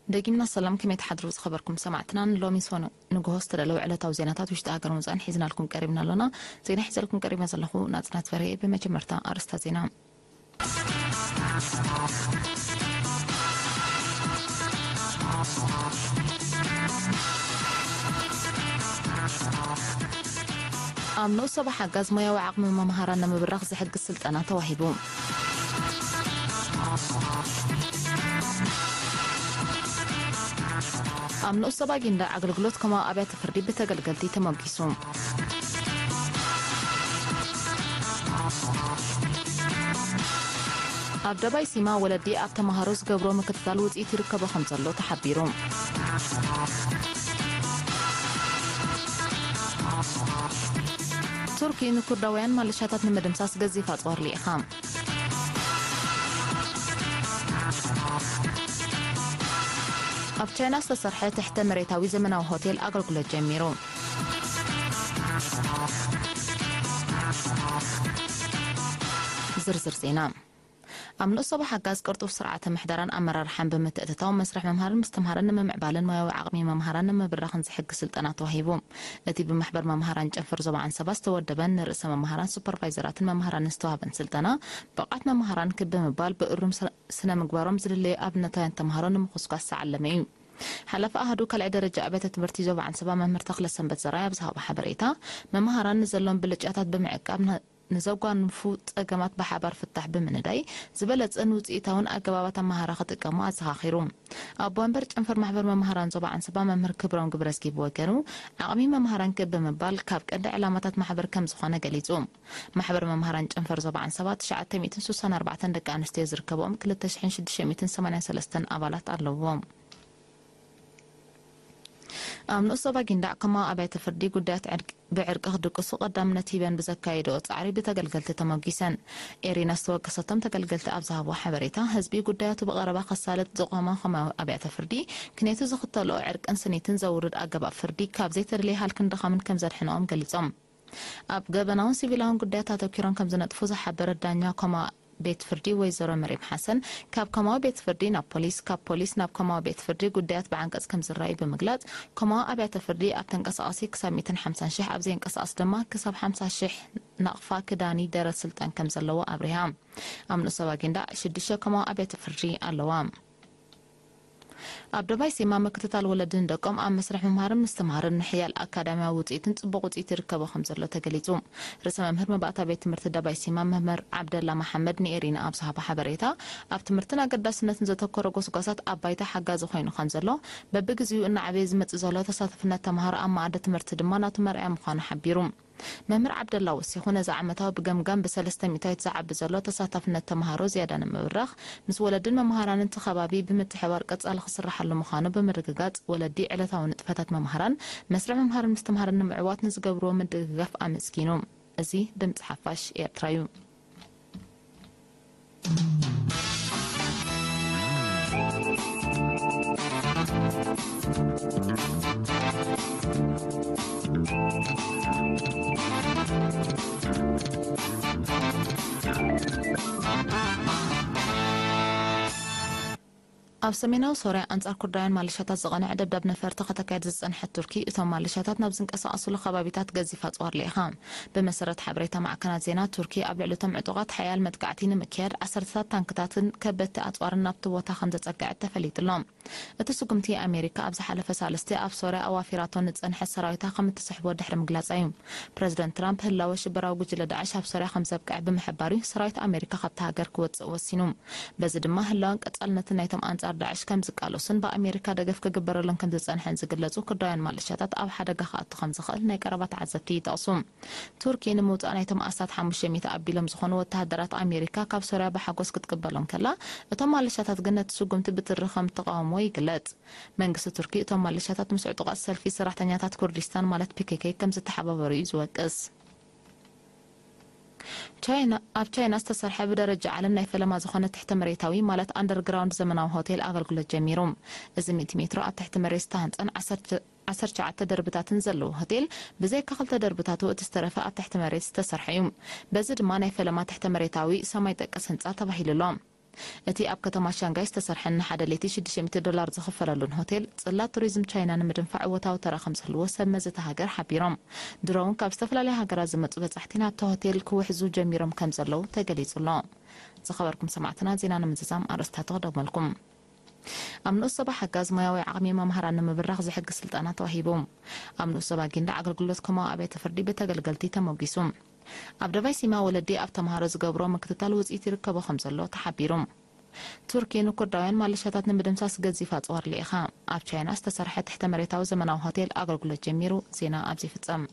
ደጊምና ሰላም፣ ከመይ ትሓድሩ ዝኸበርኩም ሰማዕትና? ንሎሚ ሰኑ ንግሆ ዝተዳለወ ዕለታዊ ዜናታት ውሽጢ ሃገርን ወጻእን ሒዝናልኩም ቀሪብና ኣሎና። ዜና ሒዘልኩም ቀሪበ ዘለኹ ናጽናት በርሄ። ብመጀመርታ ኣርእስታት ዜና። ኣብ ንኡስ ዞባ ሓጋዝ ሞያዊ ዓቕሚ መምሃራን ንምብራኽ ዝሕግዝ ስልጠና ተዋሂቡ። ኣብ ንኡስ ዞባ ጊንዳዕ ኣገልግሎት ከማዊ ኣብያተ ፍርዲ ብተገልገልቲ ተሞጊሱ። ኣብ ደባይ ሲማ ወለዲ ኣብ ተምሃሮ ዝገብሮ ምክትታል ውፅኢት ይርከቦ ከም ዘሎ ተሓቢሩ። ቱርኪ ንኩርዳውያን ማለሻታት ንምድምሳስ ገዚፍ ኣፅዋር ልኢኻ። ኣብ ቻይና ዝተሰርሐ ትሕተ መሬታዊ ዘመናዊ ሆቴል ኣገልግሎት ጀሚሩ። ዝርዝር ዜና። ኣብ ንኡስ ዞባ ሓጋዝ ቅርጡፍ ስርዓተ ምሕደራን ኣመራርሓን ብምትእትታው መስርሕ ምምሃርን ምስትምሃርን ንምምዕባልን ሞያዊ ዓቕሚ መምሃራን ንምብራኽን ዝሕግዝ ስልጠና ተዋሂቡ። እቲ ብማሕበር መምሃራን ጨንፈር ዞባ ዓንሰባ ዝተወደበን ንርእሰ መምሃራን ሱፐርቫይዘራትን መምሃራንን ዝተዋህበን ስልጠና ብቕዓት መምሃራን ክብ ብምባል ብእሩም ስነ ስነ ምግባሮም ዝድለዩ ኣብነታውያን ተምሃሮ ንምኹስኳስ ዝዓለመ እዩ። ሓላፊ ኣሃዱ ካልኣይ ደረጃ ኣብያተ ትምህርቲ ዞባ ዓንሰባ መምህር ተኽለ ሰንበት ዘርኣይ ኣብ ዝሃቦ ሓበሬታ፣ መምሃራን ንዘለዎም ብልጫታት ብምዕቃብ ን- ንዘጓንፉ ጸገማት ብሓባር ፍታሕ ብምንዳይ ዝበለጸን ውጽኢታውን ኣገባባት ኣመሃራ ክጥቀሙ ኣዘኻኺሩ። ኣቦ ወንበር ጨንፈር ማሕበር መምሃራን ዞባ ዓንሰባ መምህር ክብሮም ግብረዝጊ ብወገኑ፣ ዓቕሚ መምሃራን ክብ ብምባል ካብ ቀንዲ ዕላማታት ማሕበር ከም ዝኾነ ገሊጹ። ማሕበር መምሃራን ጨንፈር ዞባ ዓንሰባ ትሽዓተ ሚእትን ስሳን ኣርባዕተን ደቂ ኣንስትዮ ዝርከብኦም ክልተ ሽሕን ሽዱሽተ ሚእትን ሰማንያን ሰለስተን ኣባላት ኣለውዎ። ኣብ ንኡስ ዞባ ጊንዳዕ ከማዊ ኣብያተ ፍርዲ ጉዳያት ዕርቂ ብዕርቂ ክድቅሱ ቀዳምነት ሂበን ብዘካየድኦ ጻዕሪ ብተገልገልቲ ተሞጊሰን። ኤሪና ዝተወቀሰቶም ተገልገልቲ ኣብ ዝሃብዎ ሓበሬታ፣ ህዝቢ ጉዳያቱ ብቐረባ ከሳልጥ ዝቖማ ከማዊ ኣብያተ ፍርዲ ክኔቱ ዝኽተልኦ ዕርቅን ስኒትን ዘውርድ ኣገባብ ፍርዲ ካብ ዘይተደልየ ሃልክን ድኻምን ከም ዘድሕንኦም ገሊጾም። ኣብ ገበናውን ሲቪላውን ጉዳያት ኣተኪሮም ከም ዝነጥፉ ዝሓበረት ዳኛ ኮማ ቤት ፍርዲ ወይዘሮ መሬም ሓሰን፣ ካብ ኮማዊ ቤት ፍርዲ ናብ ፖሊስ፣ ካብ ፖሊስ ናብ ኮማዊ ቤት ፍርዲ ጉዳያት ብዓንቀጽ ከም ዝረኣዩ ብምግላጽ፣ ኮማዊ ኣብያተ ፍርዲ ኣብ ተንቀሳቓሲ ክሳብ ሚእትን ሓምሳን ሽሕ፣ ኣብ ዘየንቀሳቐስ ድማ ክሳብ ሓምሳ ሽሕ ናቕፋ ክዳኒ ደረት ስልጣን ከም ዘለዎ ኣብሪሃ። ኣብ ንኡስ ዞባ ጊንዳዕ ሽዱሽተ ኮማዊ ኣብያተ ፍርዲ ኣለዋ። ኣብ ደባይ ሴማ ምክትታል ወለድን ደቆም ኣብ መስርሕ ምምሃርን ምስትምሃርን ንሕያል ኣካዳሚያዊ ውፅኢትን ፅቡቕ ውፅኢት ይርከቦ ከም ዘሎ ተገሊፁ። ርእሰ መምህር መባእታ ቤት ትምህርቲ ደባይ ሴማ መምህር ዓብደላ መሓመድ ንኤሪና ኣብ ዝሃቦ ሓበሬታ፣ ኣብ ትምህርትን ኣገዳስነትን ዘተኮረ ጎስጓሳት ኣብ ባይታ ሓጋዚ ኮይኑ ከም ዘሎ፣ በብግዚኡ እናዓበየ ዝመፅእ ዘሎ ተሳታፍነት ተምሃሮ ኣብ መኣዲ ትምህርቲ ድማ ናቱ መርኣያ ምዃኑ ሓቢሩ። መምህር ዓብደላ ወሲኹ፣ ነዚ ዓመታዊ ብገምጋም ብሰለስተ ሚእታዊት ዝዓቢ ዘሎ ተሳታፍነት ተምሃሮ ዝያዳ ንምብራኽ፣ ምስ ወለድን መምሃራንን እቲ ከባቢ ብምትሕብባር ቀጻሊ ክስራሓሉ ምዃኑ ብምርግጋጽ፣ ወለዲ ዕለታዊ ንጥፈታት መምሃራን መስርዕ ምምሃርን ምስትምሃርን ንምዕዋት ንዝገብርዎ ምድግጋፍ ኣመስጊኑ። እዚ ድምጺ ሓፋሽ ኤርትራ እዩ። ኣብ ሰሜናዊ ሶርያ ኣንጻር ኩርዳውያን ማሊሻታት ዝቐንዐ ደብዳብ ነፈርቲ ከተካይድ ዝጸንሐት ቱርኪ፣ እቶም ማሊሻታት ናብ ዝንቀሳቐሱሉ ከባቢታት ገዚፍ ኣጽዋር ልኢኻ። ብመሰረት ሓበሬታ ማዕከናት ዜና ቱርኪ፣ ኣብ ልዕሊ እቶም ዕጡቓት ሓያል መጥቃዕቲ ንምክያድ ዓሰርተታት ታንክታትን ከበድቲ ኣጽዋርን ናብቲ ቦታ ከም ዘጸግዐት ተፈሊጡ ኣሎ። እቲ ስጉምቲ ኣሜሪካ ኣብ ዝሓለፈ ሳልስቲ ኣብ ሶርያ ኣዋፊራቶ ንጸንሐት ሰራዊታ ከም እትስሕቦ ድሕሪ ምግላጻ እዩ። ፕረዚደንት ትራምፕ ህላወ ሽበራዊ ጉጅለ ዳዕሽ ኣብ ሶርያ ከም ዘብቅዐ ብምሕባር እዩ ሰራዊት ኣሜሪካ ካብታ ሃገር ክወጽእ ወሲኑ። በዚ ድማ ህላወን ቀጻልነትን ናይቶም ኣንጻር ዳዕሽ ከም ዝቃለሱን ብኣሜሪካ ደገፍ ክግበረሎም ከም ዝጸንሐን ዝግለጹ ኩርዳውያን ማሊሻታት ኣብ ሓደጋ ክኣቱ ከም ዝኽእል ናይ ቀረባ ተዓዘብቲ ይጠቕሱ። ቱርኪ ንምውጻእ ናይቶም ኣስታት ሓሙሽተ ሚእቲ ኣቢሎም ዝኾኑ ወተሃደራት ኣሜሪካ ካብ ሶርያ ብሓጎስ ክትቅበሎም ከላ፣ እቶም ማሊሻታት ግን ነቲ ስጉምቲ ብትሪ ከም እተቓወምዎ ይግለጽ። መንግስቲ ቱርኪ እቶም ማሊሻታት ምስ ዕጡቓት ሰልፊ ሰራሕተኛታት ኩርዲስታን ማለት ፒ ኬ ኬ ከም ዝተሓባበሩ እዩ ዝወቅስ። ቻይና፣ ኣብ ቻይና ዝተሰርሐ ብደረጃ ዓለም ናይ ፈለማ ዝኾነ ትሕተ መሬታዊ ማለት ኣንደርግራውንድ ዘመናዊ ሆቴል ኣገልግሎት ጀሚሩ። እዚ ሚእቲ ሜትሮ ኣብ ትሕቲ መሬት ዝተሃንጸን ዓሰርተ ዓሰርተ ትሽዓተ ደርብታትን ዘለዎ ሆቴል፣ ብዘይካ ክልተ ደርብታቱ እቲ ዝተረፈ ኣብ ትሕቲ መሬት ዝተሰርሐ እዩ። በዚ ድማ ናይ ፈለማ ትሕተ መሬታዊ ሰማይ ጠቀስ ህንጻ ተባሂሉ ኣሎ። እቲ ኣብ ከተማ ሻንጋይ ዝተሰርሐን ንሓደ ለይቲ ሽዱሽተ ሚእቲ ዶላር ዝኽፈለሉን ሆቴል፣ ጽላት ቱሪዝም ቻይና ንምድንፋዕ እወታዊ ተራ ከም ዝህልዎ ሰብ መዚ እታ ሃገር ሓቢሮም። ድሮ እውን ካብ ዝተፈላለያ ሃገራት ዝመጹ በጻሕቲ ናብቲ ሆቴል ክውሕዙ ጀሚሮም ከም ዘለዉ ተገሊጹ ኣሎ። ዝኸበርኩም ሰማዕትና፣ ዜና ንምዝዛም ኣርእስታቱ ክደግመልኩም። ኣብ ንኡስ ዞባ ሓጋዝ ሞያዊ ዓቕሚ መምሃራን ንምብራኽ ዝሕግዝ ስልጠና ተዋሂቡ። ኣብ ንኡስ ዞባ ጊንዳዕ ኣገልግሎት ኮማዊ ኣብያተ ፍርዲ ብተገልገልቲ ተሞጊሱ። ኣብ ደባይ ሲማ ወለዲ ኣብ ተምሃሮ ዝገብሮ ምክትታል ውፅኢት ይርከቦ ከም ዘሎ ተሓቢሩ። ቱርኪ ንኩርዳውያን ማለሻታት ንምድምሳስ ገዚፍ ኣፅዋር ልኢኻ። ኣብ ቻይና ዝተሰርሐ ትሕተ መሬታዊ ዘመናዊ ሆቴል ኣገልግሎት ጀሚሩ። ዜና ኣብዚ ይፍጸም።